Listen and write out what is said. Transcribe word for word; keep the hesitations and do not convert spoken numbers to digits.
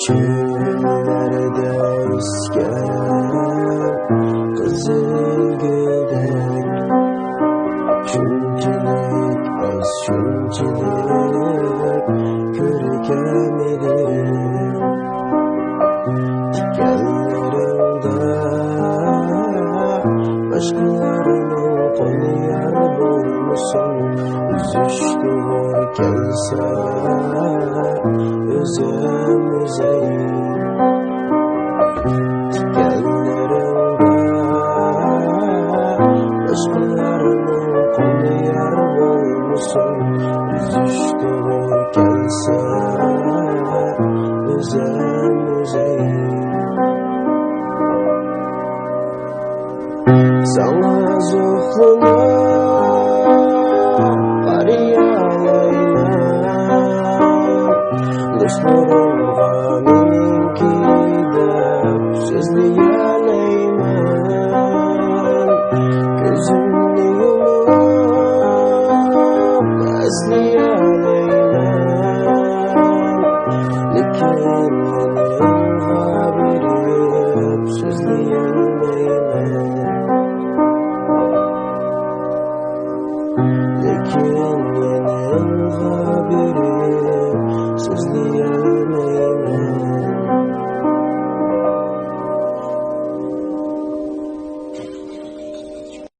گۈللەردە ئۆسكەن قىزىل گۈلدەك، شۇنچىلىك ئاز، شۇنچىلىك كۆركەم ئىدىڭ. تىكەنلىرىڭدە باشقىلارنىڭ قولى يار بولمىسۇن، ئۈزۈشكە كەلسە ئۈزەم ئۈزەي. تىكەنلىرىڭدە باشقىلارنىڭ قولى يار بولمىسۇن، ئۈزۈشكە كەلسە ئۈزەم ئۈزەي. ساڭا زوقلىنىپ قارىيالايمەن، دوستلىرىمغا مېنىڭكى دەپ سۆزلىيەلەيمەن. كۆزۈمنى يۇمۇپ ئەسلىيەلەيمەن، لېكىن مېنىڭغا بېرىپ سۆزلىيەلمەيمەن. لېكىن يېنىڭغا بېرىپ سۆزلىيەلمەيمەن.